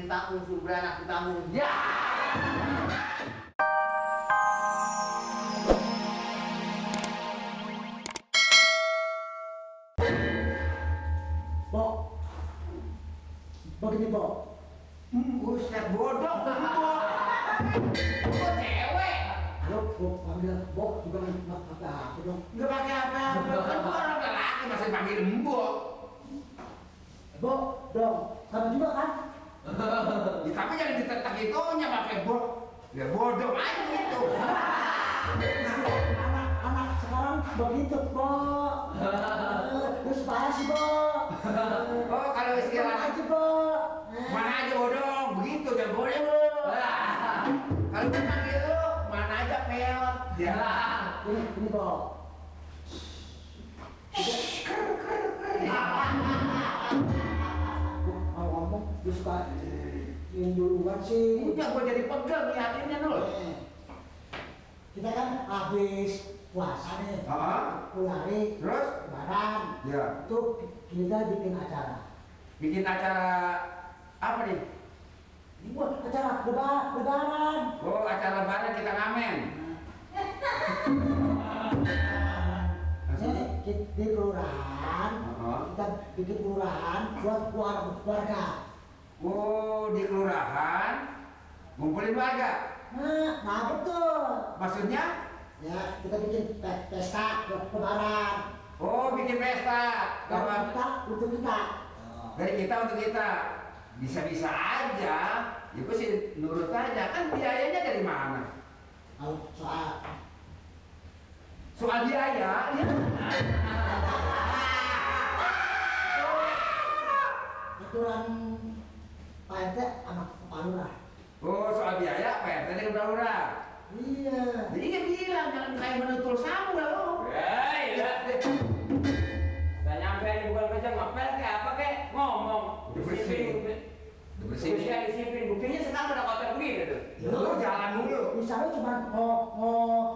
ambilin tamu, suruh beranak tamu. Ya. Bok, begini Bok. Buset bodoh, Bok. Kok cewek? Halo, Bok, panggil Bok juga nggak pakai apa dong? Nggak pakai apa-apa. Kan gua orang lelaki masih panggil Mbok. Bok, dong, kamu juga kan? Ya, tapi jangan ditetek itunya pakai Bok. Ya bodoh aja gitu. Anak sekarang begitu Bok. Terus parah sih Bok. Oh, kalau istilah Mana aja Bok. mana aja bodoh, begitu udah boleh lu. Kalau gue panggil lu, mana aja peot. Ya. Ini Bok. Kalau ngomong dia suka yang duluan sih. Udah gue jadi pegel liatinnya nul. Kita kan habis puasa nih, Ah, hari terus? lebaran. Ya. Itu kita bikin acara. Bikin acara apa nih? Ini buat acara lebaran. Oh, acara lebaran kita ngamen. Ini di kelurahan, Oh. kita bikin kelurahan buat keluarga. Oh, di kelurahan ngumpulin warga. Nah betul. Maksudnya? Ya kita bikin pesta buat lebaran. Oh, bikin pesta. Dari Apa? kita untuk kita. Dari kita untuk kita. Bisa-bisa aja. Ya gue sih nurut aja. Kan biayanya dari mana? Kalau soal Soal biaya, ya. aturan Pak RT sama Pak Lurah. Oh, soal biaya, Pak RT dari Lurah. Iya. Jadi dia bilang jangan kayak menutul samu dah lo. Iya. Udah nyampe nih bukan kerja ngapel kayak apa kayak ngomong. Udah bersih. Udah bersih. Bersih disiplin. Buktinya sekarang udah kotor begini tuh. Ya lo jalan dulu. Misalnya cuma Ngorong.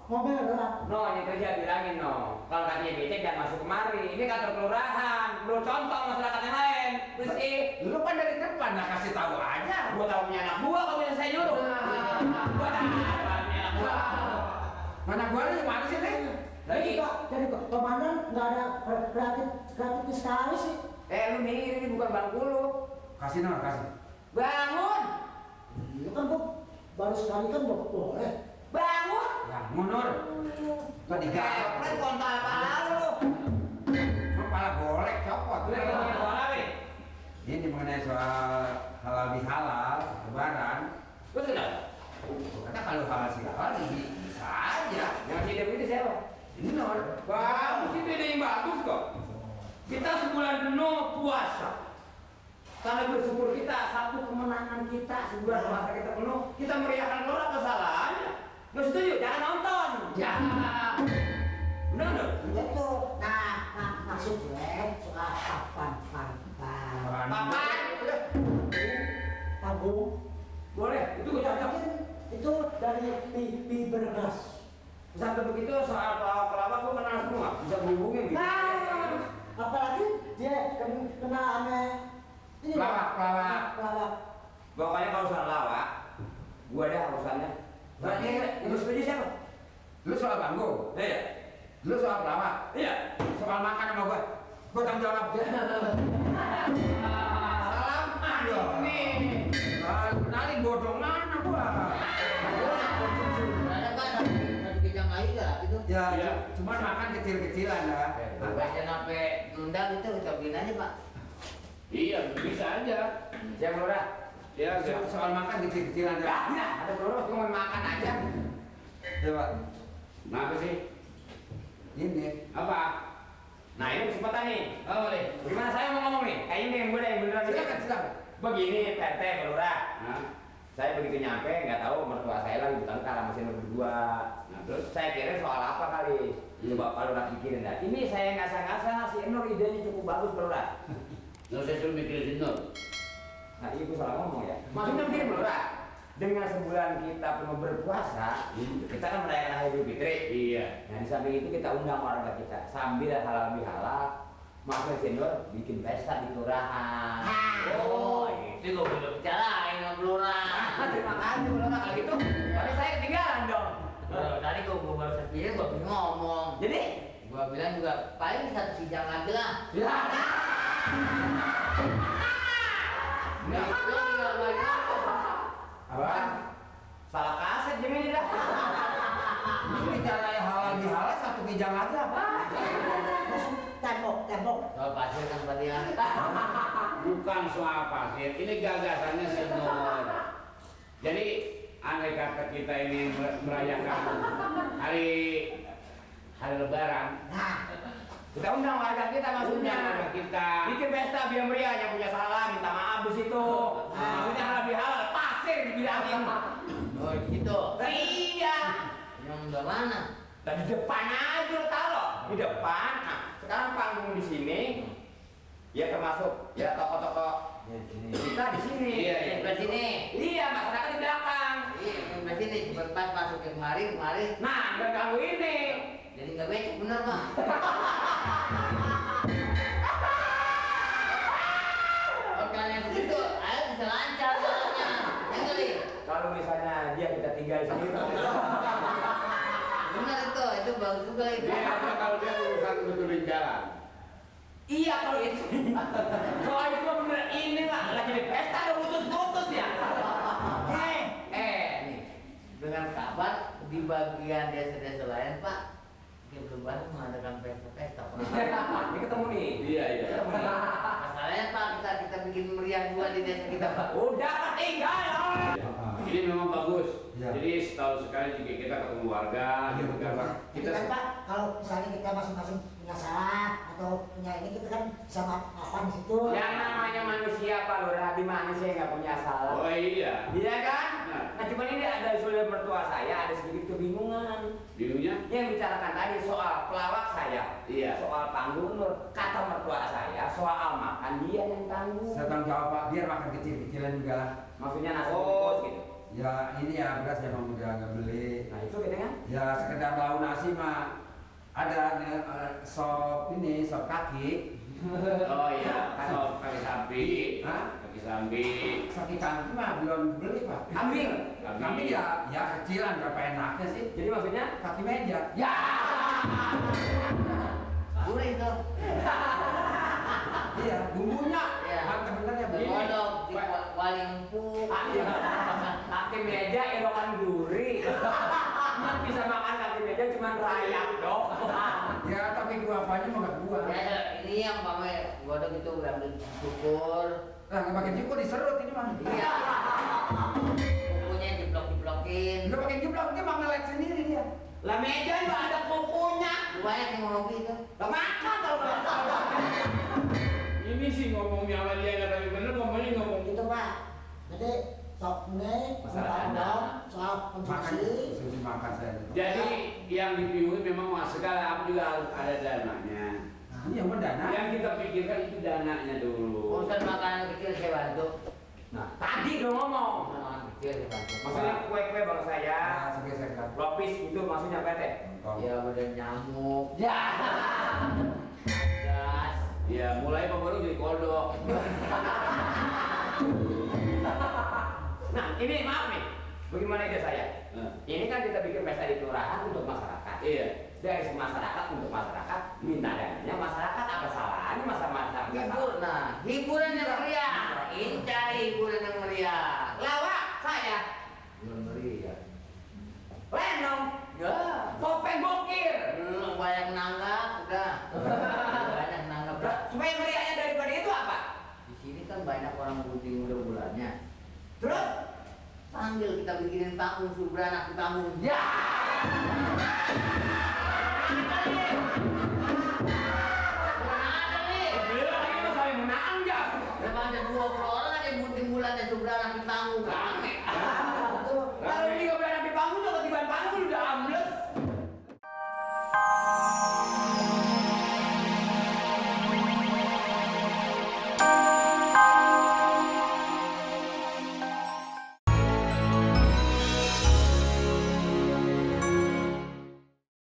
ngomel doang. No, ini kerja bilangin no. Kalau katanya becek jangan masuk kemari. Ini kantor kelurahan. Lu contoh masyarakat yang lain. Bersih. Lu kan dari depan, nah kasih tahu aja. Gua tahu punya anak gua kalau punya saya nyuruh. Gua tahu punya anak gua. Mana gua lu gimana sih nih? Lagi. Jadi komandan nggak ada kreatif sekali sih. Lu mikir ini bukan bangku lu. Kasih nomor, kasih. Bangun. Iya kan Bob, baru sekali kan Bob boleh. Bangun. Ya, mundur. Tadi gak. Kepret kontak apa lu? Kepala golek copot. Lu yang ngomongin soal apa nih? Ini mengenai soal halal bihalal lebaran. Terus kenapa? Karena kalau halal sih halal bisa aja. Yang hidup itu siapa? Ini Nur. Bagus itu ide yang bagus kok. Kita sebulan penuh puasa. Kalau bersyukur kita satu kemenangan kita sebulan puasa kita penuh, kita meriahkan keluar kesalahannya. Nggak setuju? Jangan nonton. Ya. Benar dong. Betul. Nah maksud gue soal papan. Papan. Tabung. Boleh. Itu gue cocok. Itu dari bergas. Sampai begitu soal kelapa gue kenal semua. Bisa berhubungin gitu. Nah, apalagi dia kena aneh. Ini Pelawak. Pokoknya kalau soal lawak, gue ada urusannya. Berarti lu setuju siapa? Lu soal bangku. Iya. Lu soal pelawak. Iya. Soal makan sama gua. Gua tanggung jawab. Salam. Aduh. Nih. Kenalin bodoh mana gua. Ada kan tadi kita nggak lah itu. Ya, Iya. cuman makan kecil-kecilan dah. Baca sampai nendang itu kita beliin aja Pak. Iya, bisa aja. Siap Lurah. Ya, Soal makan kecil-kecilan dah. Ya, ada Lurah cuma makan aja. Coba. Kenapa sih? Ini. Apa? Nah ini kesempatan nih. Oh, boleh. Bagaimana saya mau ngomong nih? Kayaknya nih yang gue yang beneran Silakan, silakan. Begini PT Lurah. Nah, Saya begitu nyampe nggak tahu mertua saya lagi bertengkar sama si Nur berdua. nah terus? Saya kira soal apa kali? Coba Pak Lurah pikirin dah. Ini saya ngasah-ngasah si Nur idenya cukup bagus Pak Lurah. Nggak usah suruh mikirin Nur. Nah ibu salah ngomong ya. Maksudnya begini Pak Lurah. Dengan sebulan kita penuh berpuasa, kita kan merayakan Hari Idul Fitri. Iya. Nah di samping itu kita undang warga kita sambil halal bihalal. Maksudnya senior bikin pesta di kelurahan. Oh, itu gue baru terpilih, gue pengen ngomong. Jadi, Gue bilang juga paling 1 sidang lagi lah. ya. Nah, itu tinggal banyak. Apa? Salah kaset Jimmy dah. Ini bicara halal bihalal 1 kijang lagi apa? Tembok. Soal pasir kan tadi ya. Bukan soal pasir, ini gagasannya si Nur. Jadi andai kata kita ini merayakan hari Lebaran, Nah, Kita undang warga kita maksudnya. warga kita. Bikin pesta biar meriah, yang punya salah minta maaf di situ. Maksudnya lebih halal, pasir dibilangin. Oh gitu. Iya. Yang udah mana? Dan di depan aja lo taruh, di depan. Nah, sekarang panggung di sini. Ya termasuk ya toko-toko kita di sini. Iya, iya. Sebelah sini. Iya, masyarakat di belakang. Iya, sebelah sini. Cepet pas masuk ke kemari. Nah, nggak ganggu ini. Jadi nggak becek bener Pak. Kalau kalian begitu, ayo bisa lancar jalannya. Ya nggak Li? Kalau misalnya dia kita tinggal di sini. Benar itu bagus juga itu. Dia kalau dia urusan betulin jalan. Iya kalau itu. Soal itu bener ini lah lagi di pesta ada putus-putus ya. Nih, dengan kabar di bagian desa-desa lain Pak, dia belum baru mengadakan pesta-pesta. Ini ketemu nih. Iya, iya. Ketemu nih. Masalahnya Pak, kita bikin meriah juga di desa kita Pak. Udah ketinggalan. Ini memang bagus. Iya. Jadi setahun sekali juga kita ketemu warga, Iya, gitu betul. kan. kita kan Pak, kalau misalnya kita masing-masing punya salah atau punya ini, kita kan bisa maafan di situ. Yang namanya manusia Pak Lurah, di mana sih nggak punya salah? Oh iya. Iya kan? Nah. Nah cuma ini ada usul mertua saya ada sedikit kebingungan. Bingungnya? Yang bicarakan tadi soal pelawak saya, Iya. soal panggung Nur, kata mertua saya soal makan dia yang tanggung. Saya tanggung jawab Pak, biar makan kecil-kecilan juga lah. Maksudnya nasi Oh. bungkus gitu. Ya ini ya beras emang udah nggak beli. Nah itu gitu kan? Ya sekedar lauk nasi mah ada sop ini sop kaki. Oh iya. Sop kaki sapi. Hah? Kaki sapi. Kaki kambing mah belum beli Pak. Kambing. Kambing ya kecilan berapa enaknya sih? Jadi maksudnya Kaki meja. ya. Gurih tuh. Iya, bumbunya. Iya. Mantap bener ya Bu. Kodok di wali empuk. Kaki meja elokan gurih. Nggak bisa makan kaki meja cuma rayap dong. Ya tapi gua apanya mau nggak gua. Ya, ini yang pamer godok itu yang dicukur. Nah nggak pakai cukup diserut ini mah. Iya. Kukunya diblok-diblokin. Nggak pakai jeblok dia mau ngelek sendiri dia. Lah meja juga ada kukunya. Banyak yang ngopi itu. Lah makan kalau nggak tahu. Ini sih ngomongnya sama dia nggak tapi bener ngomongnya ngomong. Gitu Pak. Jadi sop ini Masalah undang soal Makan, konsumsi. makan saya. Jadi yang dibingungin memang segala apa juga harus ada dananya. Nah, ini yang berdana. Yang kita pikirkan itu dananya dulu. Urusan makanan kecil saya bantu. Nah tadi udah ngomong. Urusan makanan kecil saya bantu. Maksudnya kue-kue bang saya. Ya, sebagai saya. Lopis itu maksudnya apa teh? Ya udah nyamuk. Ya. Gas. Ya mulai baru jadi kodok. Nah ini maaf nih. Bagaimana ide saya? Nah, Ini kan kita bikin pesta di kelurahan untuk masyarakat. iya. Dari masyarakat untuk masyarakat, minta dananya masyarakat apa salahnya masyarakat? Hibur, nah hiburan yang meriah. Ini cari hiburan yang meriah. Lawak saya, Belum meriah. lenong, Ya. topeng bokir. Belum banyak nanggap, udah. Banyak nanggap. Lah, supaya meriahnya daripada itu apa? Di sini kan banyak orang putih muda bulannya. Terus? Panggil kita bikinin panggung suruh beranak di panggung. Ya. Bukan ada nih. Belum itu saya menanggap. Udah ada 20 orang ada yang putih bulannya suruh beranak di panggung. Rame.